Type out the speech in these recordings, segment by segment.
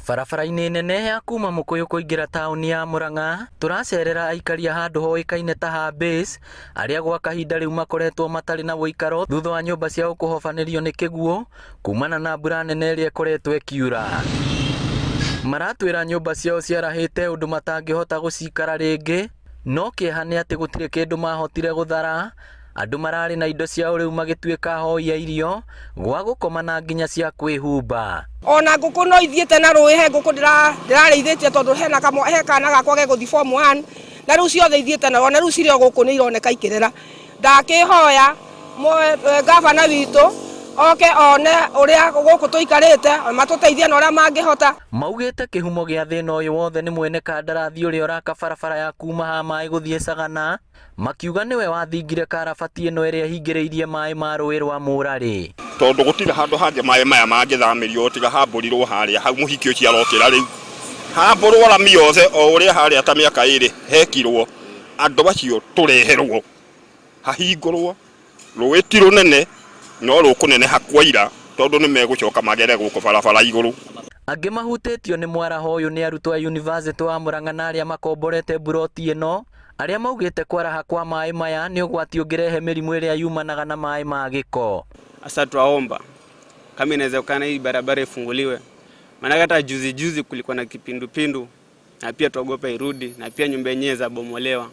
Barabara-inĩ nene ya kuma Mũkũyũ kũingĩra taũni ya Mũrang'a, tũracerera aikari a handũ hoĩkaine ta Ha Base, arĩa gwa kahinda rĩu makoretwo matarĩ na ũikaro thutha wa nyũmba ciao kũhobanĩrio nĩ kĩguũ kumana na mbura nene ĩrĩa ĩkoretwo ĩkiura. Maratwĩra nyũmba ciao ciarahĩte ũndũ matangĩhota gũcikara rĩngĩ, no kĩeha nĩ atĩ gũtirĩ kĩndũ mahotire gũthara. Andũ mararĩ na indo ciao rĩu magĩtuĩka ahoi a irio, gwa gũkoma na nginya cia kwĩhumba. Ona ngũkũ no ithiĩte na rũĩ, he ngũkũ ndĩrarĩithĩtie tondũ hena he kana gakwa gegũthiĩ form one, na rĩu ciothe ithiĩte na ona rĩu cirĩ o gũkũ nĩ ironeka ikĩrĩra. Ndakĩhoya ngabana witũ oke one ũrĩa gũkũ tũikarĩte, matũteithie na ũrĩa mangĩhota. Maugĩte kĩhumo gĩa thĩna ũyũ wothe nĩ mwene kandarathi ũrĩa ũraka barabara ya kuma ha maĩ gũthiĩ Sagana, Makiuga nĩwe wathingire karabati ĩno ĩrĩa ĩhingĩrĩirie maĩ ma rũĩ rwa Mũrarĩ. Tondũ gũtirĩ handũ hangĩ maĩ maya mangĩthamĩrio tiga hambũrirwo harĩa hau mũhiki ũcio arokĩra rĩu. Hambũrwo rami yothe o ũrĩa harĩa ta mĩaka ĩrĩ hekirwo, andũ acio tũreherwo, hahingũrwo. Rũĩ ti rũnene no rũkũneneha kwaira tondũ nĩ megũcoka magere gũkũ barabara igũrũ. Angĩ mahutĩtio nĩ mwaraho ũyũ nĩ arutwo a yunivasĩtĩ wa Murang'a na arĩa makomborete mburoti ĩno, arĩa maugĩte kwaraha kwa maĩ maya nĩ ũgwati ũngĩrehe mĩrimũ ĩrĩa yumanaga na maĩ ma gĩko. Sasa twaomba kama inawezekana hii barabara ifunguliwe, maanake hata juzi juzi kulikuwa na kipindupindu na pia tuogopa irudi, na pia nyumba yenyewe zabomolewa,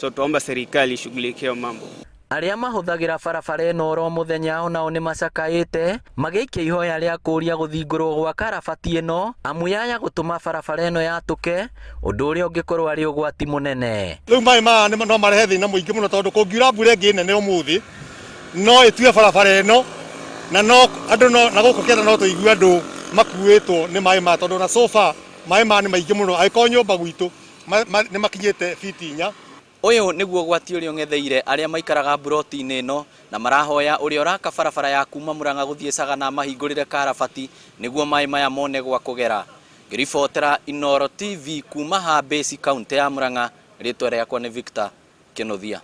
so twaomba serikali ishughulikie hayo mambo. Arĩa mahũthagĩra barabara ĩno oro mũthenya onao nĩ macakaĩte magĩikia ihoya rĩa kũũria gũthingũrwo gwa karabati ĩno amu yaya gũtũma barabara ĩno yatũke ũndũ ũrĩa ũngĩkorwo arĩ ũgwati mũnene. Rĩu maĩ maya no marehe thĩna mũingĩ mũno tondũ kũngiura mbura ĩngĩ nene ũmũthĩ no ĩtue barabara ĩno na no andũ no na gũkũ kĩanda no tũigue andũ makuĩtwo nĩ maĩ maya tondũ ona so far maĩ maya nĩ maingĩ mũno angĩkorwo nyũmba gwitũ nĩ makinyĩte biti inya. Ũyũ nĩguo ũgwati ũrĩa ũng'etheire arĩa maikaraga mburoti-inĩ ĩno na marahoya ũrĩa ũraka barabara ya kuma Murang'a gũthiĩ Sagana amahingũrĩre karabati nĩguo maĩ maya mone gwa kũgera. Ngĩribotera Inooro TV kuma Hambĩci kauntĩ ya Murang'a, rĩtwa rĩakwa nĩ Victor Kĩnuthia.